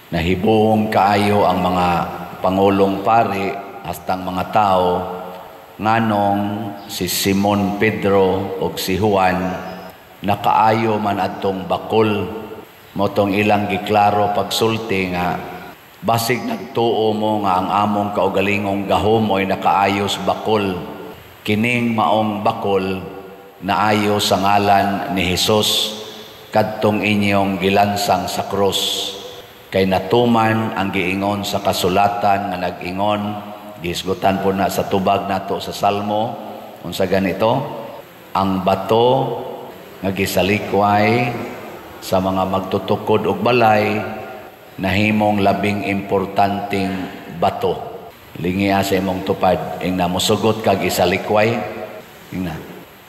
Nahibuong kaayo ang mga pangulong pari hastang mga tao nganong si Simon Pedro ug si Juan nakaayo man adtong bakol. Motong ilang giklaro pagsulti nga basig nagtuo mo nga ang among kaugalingong gahom mo'y nakaayos bakol, kining maong bakol naayo sa ngalan ni Hesus kadtong inyong gilansang sa krus. Kay natuman ang giingon sa kasulatan nga nag-ingon, gihisgutan po na sa tubag nato sa Salmo, unsa ganito, ang bato nga gisalikway sa mga magtutukod og balay nahimong labing importanteng bato. Lingia sa imong tupad, ingna, musugot kag isalikway? Ingna,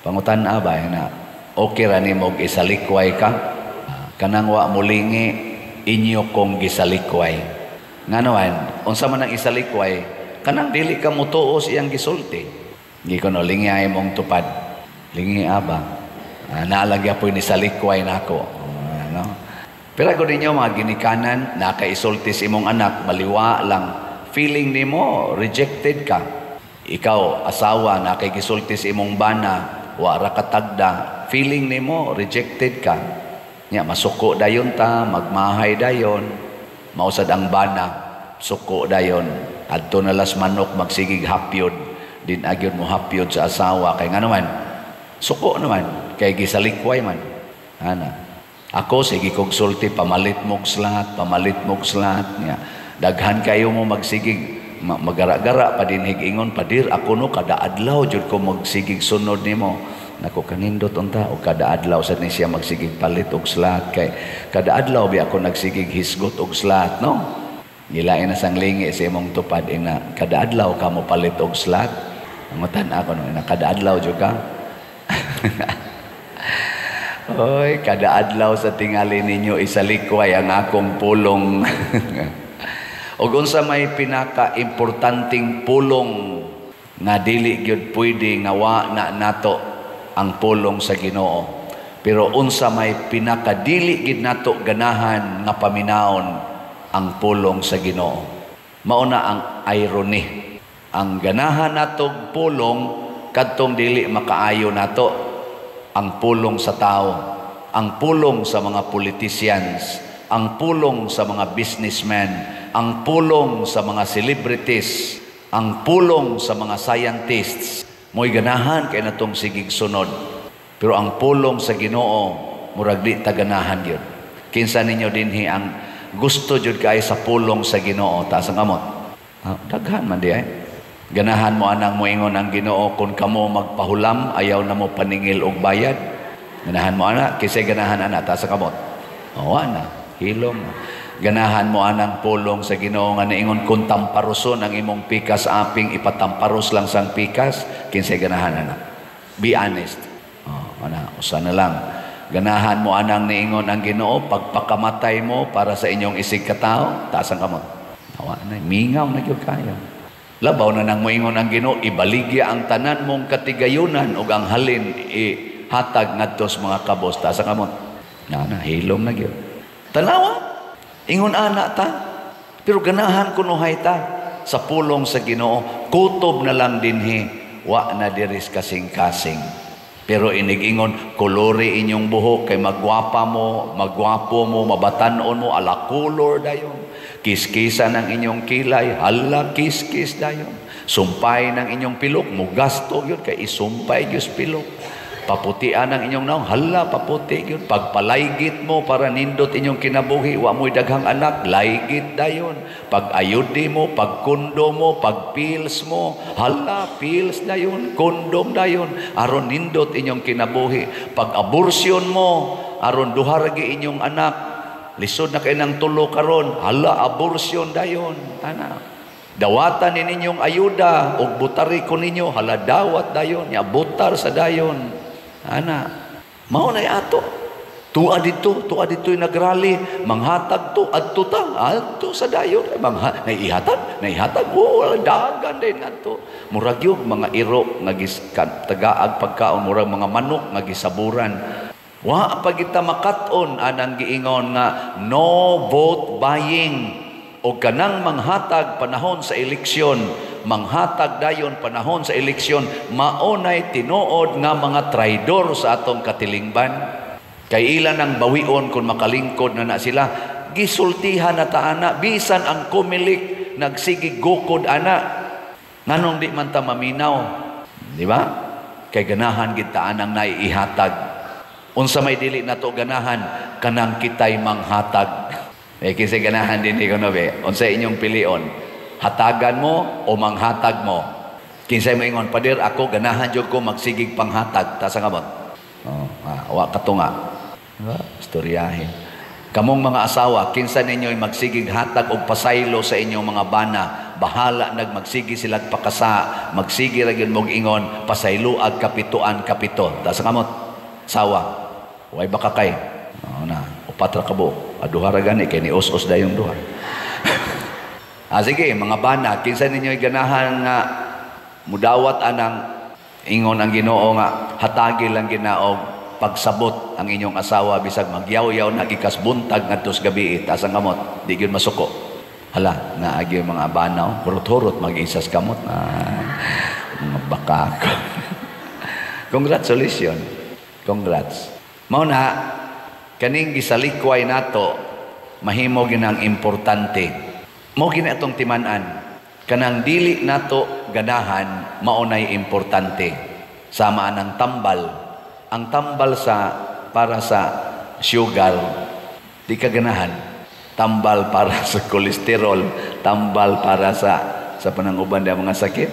pangutan-a ba, ingna, okay ra nimo og isalikway ka? Kanang wa molingi, inyo kong gisalikway. Ngano man, unsa man ang isalikway? Kanang dili ka motuo sa iyang gisulti. Gi kono, lingi imong tupad. Lingi ba? Naa lang gyapoy nisalikway nako. No? Pero kung ninyo mga ginikanan, nakaisulti sa imong anak, maliwa lang, feeling nimo rejected ka. Ikaw, asawa, nakay gisulti sa imong bana, wa ra katagda, feeling nimo rejected ka. Nya masuko dayon ta, magmahay dayon, mausad ang bana, suko dayon. Adto na las manok magsigig hapyod, din agyon mo hapyod sa asawa kay ngano man, suko naman kay gisalikway man. Ana. Ako sige kog sulti, pamalit mo slat, pamalit mo slat nya. Daghan kayo mo magsigig magara-gara pa din ingon, "Padir, ako no kada adlaw jud ko magsigig sunod nimo." Nako, kanindot unta og kada adlaw sad ni siya magsigig palit og slat, kay kada adlaw bi ako nagsigig hisgot og slat, no? Gilain na sang lingi sa imong tupad, ina, kada adlaw ka mo palit og slat? Pangutan ako no, ina, kada adlaw jud ka? Oy, kada adlaw sa tingali ninyo isalikway ang akong pulong. Ug unsa may pinaka-importanteng pulong nga dili gyud pwede nga wa na nato? Ang pulong sa Ginoo. Pero unsa may pinakadili gid nato ganahan nga paminawon? Ang pulong sa Ginoo. Mao na ang irony. Ang ganahan natog pulong kadtong dili makaayo nato, ang pulong sa tao, ang pulong sa mga politicians, ang pulong sa mga businessmen, ang pulong sa mga celebrities, ang pulong sa mga scientists. Mo'y ganahan kay natong sigig sunod. Pero ang pulong sa Ginoo, murag di ta ganahan yun. Kinsa ninyo dinhi ang gusto jud kay sa pulong sa Ginoo? Taas ang kamot. Ah, daghan man di ay. Ganahan mo anang moingon ang Ginoo, kung kamo magpahulam, ayaw na mo paningil og bayad? Ganahan mo ana? Kinsay ganahan ana? Taas ang kamot. O ana, hilom. Ganahan mo anang pulong sa Ginoo nga niingon kung tamparuson ang imong pikas aping, ipatamparos lang sang pikas? Kinsay ganahan ana? Be honest. Oh, ana, usa na lang. Ganahan mo anang niingon ang Ginoo, pagpakamatay mo para sa inyong isig katao? Taas ang kamot. Awa na, mingaw na gyud kayo. Labaw na nang moingon ang Ginoo, ibaligya ang tanan mong katigayunan ug ang halin ihatag ngadto sa mga kabos. Taas ang kamot. Na na, hilom na gyud. Tanawa, ingon ana ta. Pero ganahan kunuhay ta sa pulong sa Ginoo, kutob na lang dinhi, wa na diris kasing-kasing. Pero inigingon, kolori inyong buhok kay magwapa mo, magwapo mo, mabatanon mo, ala color dayon. Kiskisan ang inyong kilay, hala kiskis dayon. Sumpay ng inyong pilok, mugasto yun kay isumpay gyud pilok. Paputian ang inyong naong, hala paputi yun. Pagpalaygit mo para nindot inyong kinabuhi, wa mo'y daghang anak, laygit dayon. Pag-ayudi mo, pagkundo mo, pagpills mo, hala pills dayon, kondom dayon, aron nindot inyong kinabuhi. Pag-aborsyon mo, aron duha ra inyong anak, lisod na kay nang tulo karon, hala aborsyon dayon. Tana. Dawatan ni ninyong ayuda og butari ko ninyo, hala dawat dayon, nya butar sa dayon. Ana, mao na ato. Tuwa dito nagrally, manghatag to, adto ta, adto sa dayon, mangha, naihatag, naihatag, oh, dagan din adto. Murag yung mga iro nga tagaag pagkaon, murag mga manok nga gisaburan. Wa pa kita makat-on anang giingon nga no vote buying, o kanang manghatag panahon sa eleksyon, manghatag dayon panahon sa eleksyon, maunay tinuod nga mga traidor sa atong katilingban. Kay ilan ang bawion kung makalingkod na na sila, gisultihan na ta ana, bisan ang Comelec nagsigi gukod ana. Nganong di man ta maminaw? Di ba? Kay ganahan gid ta anang naiihatag. Unsa may dili nato ganahan, kanang kitay manghatag. Eh kinsay ganahan din ko no be? Unsa inyong pilion? Hatagan mo o manghatag mo? Kinsay moingon, "Pader, ako ganahan jud ko magsigig panghatag"? Taas ang kamot. Oh, wa katunga. Diba? Istoryahin. Kamong mga asawa, kinsa ninyo magsigig hatag og pasaylo sa inyong mga bana, bahala nagmagsigi sila pakasa, magsigi ra gyud mog ingon, "Pasayloag kapituan kapito"? Taas ang kamot. Sawa. Way baka kay. Oh, na, upat ra ka buok. Duha ra gani kay ni us-us dayong duha. Sige, mga bana, kinsa ninyo ganahan nga mudawat anang ingon ang Ginoo nga hatagi lang ginaog pagsabot ang inyong asawa bisag magyaw-yaw nagikas buntag ngadto sa gabi? Taas ang kamot, di gyud masuko. Hala, naagi mga banaw, hurot-hurot mag-isas kamot na mga baka. Congratulations. Congrats. Mao na kaning gisalikway nato mahimo ginang importante. Mao gina atong timan-an. Kanang dili nato ganahan, mao nay importante. Sama ang tambal. Ang tambal sa para sa sugar, di ka ganahan. Tambal para sa kolesterol, tambal para sa pananguban ng mga sakit,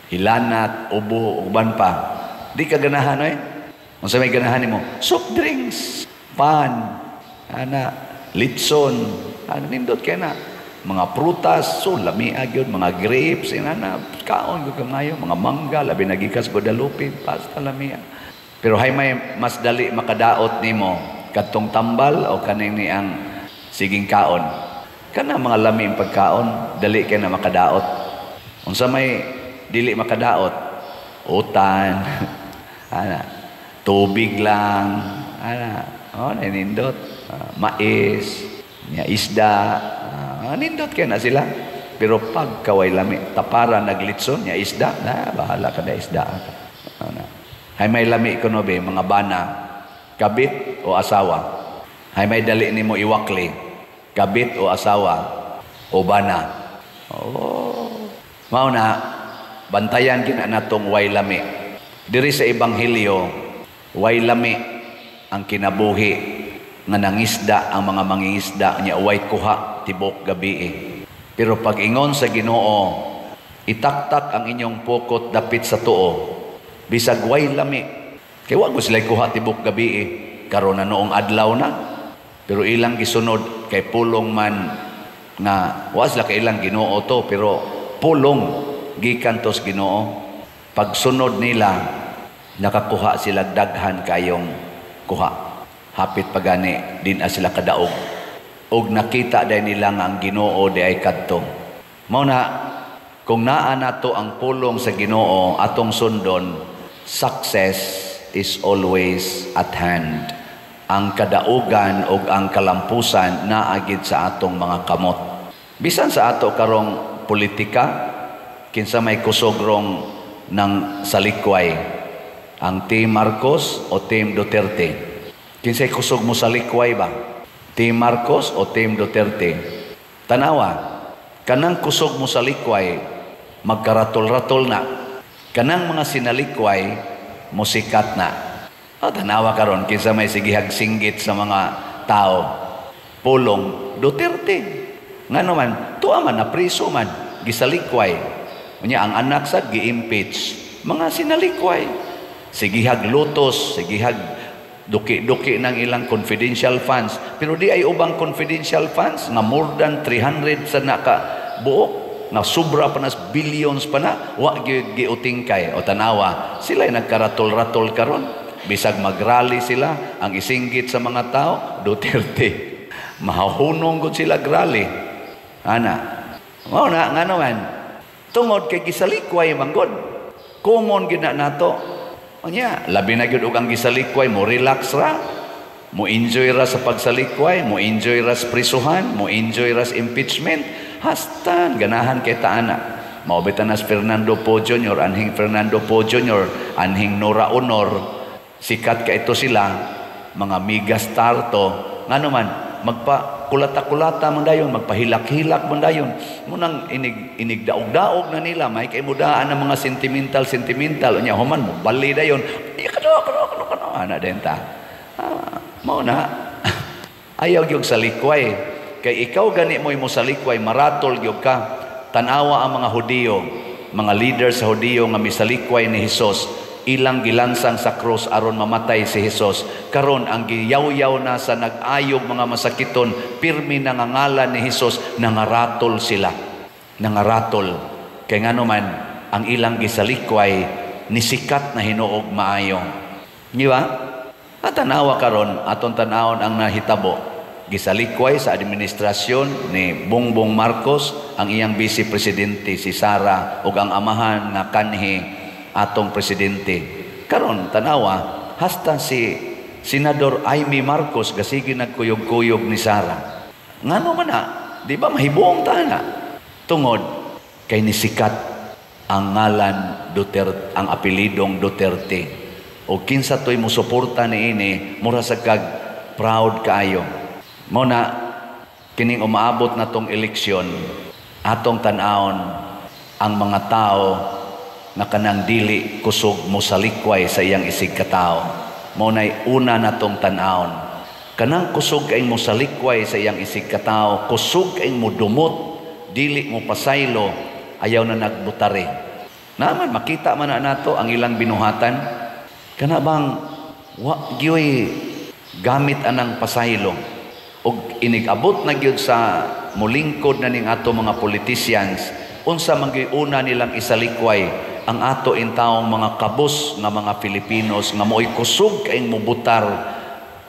hilanat, ubo, uban pa. Di ka ganahan oy. Unsa may ganahan nimo? Soft drinks, pan, ana, litson, ana, nindot kay na. Mga prutas, so lami gyud, mga grapes, inana, kaon gyud kamayo, mga mangga, labi na gikas Guadalupe, pasta lami. Pero hay may mas dali makadaot nimo, kadtong tambal o kaning ni ang siging kaon? Kana mga lami ang pagkaon, dali kay na makadaot. Unsa may dili makadaot? Utan, ana, tubig lang, ana, oh, nindot, mais, nya isda, nindot kay na sila. Pero pag kaway lami, tapara naglitson, nya isda, na bahala ka na isda. Ana. Hay may lami kuno be, mga bana, kabit o asawa? Hay may dali nimo iwakli, kabit o asawa o bana? Oh. Mao na bantayan gina natong way lami. Diri sa ebanghelyo, way lami ang kinabuhi nga nangisda ang mga mangingisda nya way kuha tibok gabi. Pero pag ingon sa Ginoo, "Itaktak ang inyong pukot dapit sa tuo," bisag way lami. Kay wa sila kuha tibok gabi. Karon na noong adlaw na. Pero ilang gisunod kay pulong man nga wa sila kailang Ginoo to, pero pulong gikan tos Ginoo. Pagsunod nila, nakakuha sila daghan kayong kuha. Hapit pagani din sila kadaog. Og nakita day nila nga ang Ginoo di ay kadto. Mao na kung naa nato ang pulong sa Ginoo atong sundon, success is always at hand. Ang kadaugan og ang kalampusan naagid sa atong mga kamot. Bisan sa ato karong politika, kinsa may kusog rong ng salikway? Ang Team Marcos o Team Duterte? Kinsay kusog mo salikway ba? Team Marcos o Team Duterte? Tanawa, kanang kusog mo salikway, magkaratol-ratol na. Kanang mga sinalikway, musikat na. O, tanawa karon kinsa may sigihag singgit sa mga tao? Pulong Duterte. Ngano man, tuwa man na priso man, gisalikway. Unya ang anak sa gi-impeach, mga sinalikway. Sigihag lutos, sigihag duki-duki ng ilang confidential funds. Pero di ay ubang confidential funds nga more than 300 sa naka buok, nga sobra pa na billions pa na, wa gyud giutingkay. O tanawa, sila ay nagkaratol-ratol karon. Bisag magrally sila, ang isinggit sa mga tao, Duterte. Mahahunong gud sila grally. Ana. Mao na ngano man. Tungod kay gisalikway man gud. Common gyud na nato. Unya, labi na gyud og ang gisalikway mo relax ra. Mo enjoy ra sa pagsalikway, mo enjoy ra sa prisuhan, mo enjoy ra sa impeachment, hasta ganahan kay ta ana. Mao bitaw nas Fernando Poe Jr., anhing Fernando Poe Jr., anhing Nora Aunor, sikat ka ito sila, mga megastar to. Ngano man, magpa kulata-kulata man dayon, magpahilak-hilak man dayon. Munang inig inig daog-daog na nila, may kay mudaan ang mga sentimental sentimental unya human mo bali dayon. Kano kano kano kano ana din ta. Ah, mao na. Ayaw gyud sa likway. Kay ikaw gani mo'y mo sa likway, maratol gyud ka. Tanawa ang mga Hudiyo, mga leader sa Hudiyo nga misalikway ni Hesus, ilang gilansang sa krus aron mamatay si Hesus. Karon ang giyawyaw na sa nag-ayog mga masakiton, pirmi nangangalan ni Hesus, nangaratol sila. Nangaratol. Kay ngano man, ang ilang gisalikway nisikat na hinuog maayo. Di ba? At tanawa karon, aton tanawon ang nahitabo.Gisalikway sa administrasyon ni Bongbong Marcos ang iyang vice presidente si Sara ug ang amahan nga kanhi atong presidente. Karon tanawa hasta si Senador Imee Marcos gasige nagkuyog-kuyog ni Sara. Ngano man na, di ba mahibuong ta na? Tungod kay nisikat ang ngalan Duterte, ang apelidong Duterte. O kinsa to'y musuporta niini, mura sa kag proud kaayo. Mao na kining umaabot na tong eleksyon, atong tan-awon ang mga tao na kanang dili kusog mosalikway sa iyang isig katao. Mao na'y una natong tan-awon. Kanang kusog kay mosalikway sa iyang isig katao, kusog kay modumot, dili mo pasaylo, ayaw na nagbutari. Naman makita man na nato ang ilang binuhatan. Kana bang wa gyoy gamit anang pasaylo og inig-abot na gyud sa mulingkod na ning ato mga politicians, unsa man gyud una nilang isalikway? Ang ato intawong mga kabus nga mga Filipinos nga mo'y kusog kaayong mubutar.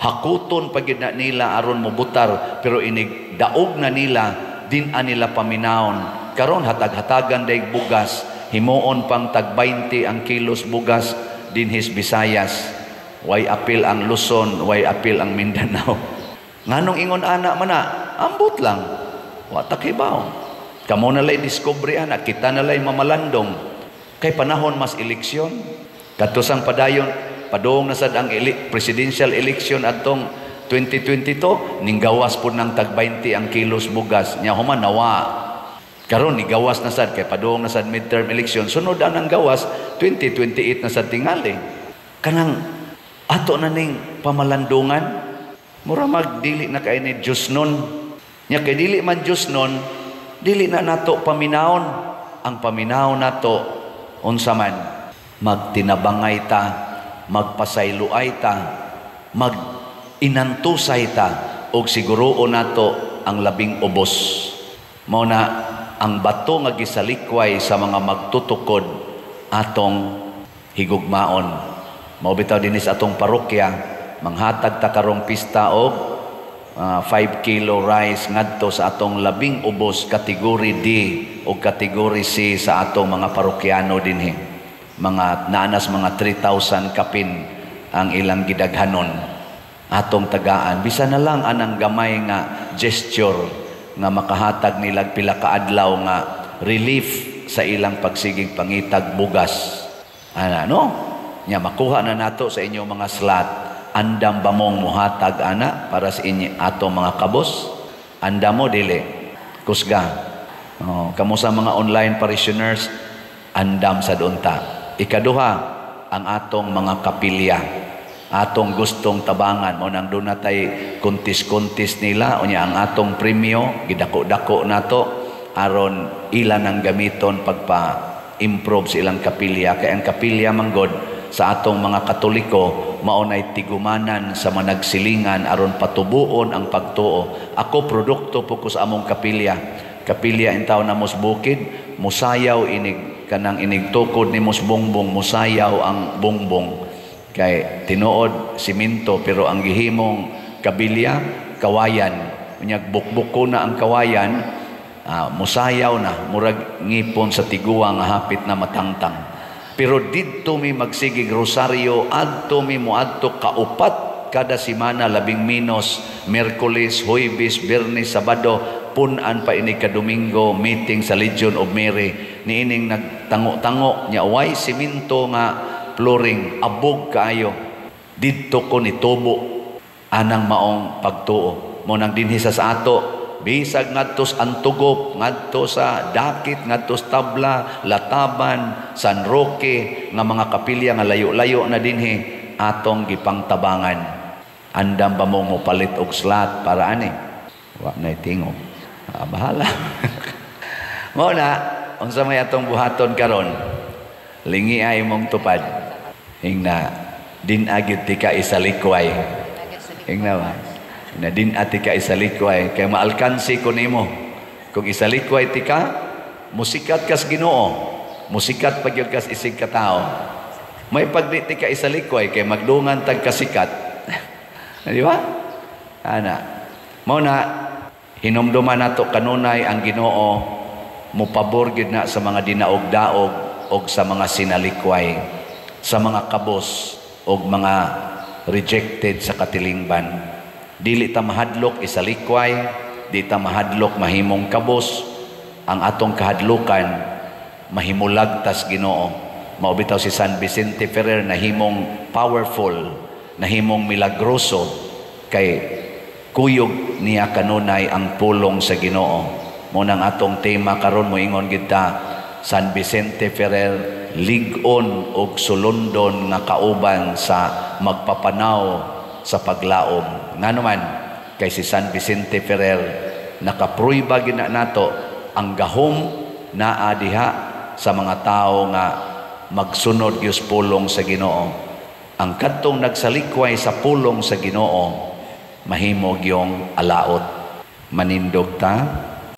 Hakuton pa gyud na nila aron mobutar, pero inig daog na nila, din nila paminawon. Karon hatag-hatagan daig bugas, himuon pang tag 20 ang kilos bugas dinhis Visayas. Way apil ang Luzon, way apil ang Mindanao. Nganong ingon ana man na? Ambot lang, wa ta kibaw. Kamo na lay discovery ana, kita na lay mamalandong kay panahon mas eleksyon. Katusang padayon, padung na sad ang presidential election adtong 2022, ning gawas pud ng tag 20 ang kilos bugas. Nya human nawa. Karon ni gawas na sad kay padung na sad midterm election. Sunod ang gawas 2028 na sad tingali. Kanang ato na ning pamalandungan, mura magdili na kay ni Diyos nun. Nya kay dili man Diyos nun, dili na nato paminawon. Ang paminawon nato unsa man? Magtinabangay ta, magpasayloay ta, mag-inantusay ta, og siguroon nato ang labing ubos. Mao na ang bato nga gisalikway sa mga magtutukod, atong higugmaon. Mao bitaw dinhi sa atong parokya, manghatag ta karong pista og 5 kilo rice ngadto sa atong labing ubos, kategory D o kategory C sa atong mga parokyano dinhi. Mga naanas mga 3,000 kapin ang ilang gidaghanon. Atong tagaan bisan na lang anang gamay nga gesture nga makahatag nila pila ka adlaw nga relief sa ilang pagsigig pangitag bugas. Ana no? Nya makuha na nato sa inyong mga slot. Andam ba mong muhatag ana para sa inyo ato mga kabos? Andam mo dili? Kusga. Oh, kamo sa mga online parishioners, andam sa unta. Ikaduha, ang atong mga kapilya. Atong gustong tabangan mo nang doon natay kuntis-kuntis nila, unya ang atong premyo gidako-dako nato aron ilan ang gamiton pagpa-improve sa ilang kapilya, kay ang kapilya manggod sa atong mga Katoliko mao nay tigumanan sa managsilingan aron patubuon ang pagtuo. Ako produkto po ko sa among kapilya. Kapilya in taon na mos bukid, musayaw inig kanang inig tukod ni mos bongbong, musayaw ang bongbong. Kay tinuod simento pero ang gihimong kabilya kawayan. Unyag bukbuk na ang kawayan, musayaw na murag ngipon sa tiguang nga hapit na matangtang. Pero didto mi magsigig rosaryo, adto mi moadto kaupat Kada semana, labing minos Miyerkules, Huwebes, Biyernes, Sabado, punan pa ini ka Domingo, meeting sa Legion of Mary. Niining nagtango-tango nya, way simento nga flooring, abog kaayo. Didto ko nitubo anang maong pagtuo. Mao nang dinhi sa ato, bisag ngadto sa Antugop, ngadto sa Dakit, ngadto sa Tabla, Lataban, San Roque, nga mga kapilya nga layo-layo na dinhi, atong gipangtabangan. Andam ba mo palit og slot para ani? Wa na tingog. Ah, bahala. Mao na, unsa may atong buhaton karon? Lingi ay mong tupad. Ingna, din agid ti ka isalikway. Ingna ba? Na din ati ka isalikway kay maalkansi ko nimo. Kung isalikway ti ka, musikat kas Ginoo. Musikat pag yun kas isig ka tao. May pagdi ti ka isalikway kay magdungan tag kasikat. Di ba? Ana. Mao na hinumduman nato kanunay ang Ginoo mopabor gyud na sa mga dinaog-daog og sa mga sinalikway, sa mga kabos og mga rejected sa katilingban. Dili ta mahadlok isalikway, di ta mahadlok mahimong kabos. Ang atong kahadlukan, mahimulag tas Ginoo. Mao bitaw si San Vicente Ferrer nahimong powerful, nahimong milagroso kay kuyog niya kanunay ang pulong sa Ginoo. Mao nang atong tema karon, moingon gid ta, San Vicente Ferrer, lig-on og sulondon nga kauban sa magpapanaw sa paglaom. Ngano man kay si San Vicente Ferrer nakapruiba gina nato ang gahom naa diha sa mga tao nga magsunod gyud pulong sa Ginoo. Ang kadtong nagsalikway sa pulong sa Ginoo mahimo gyong alaot. Manindog ta.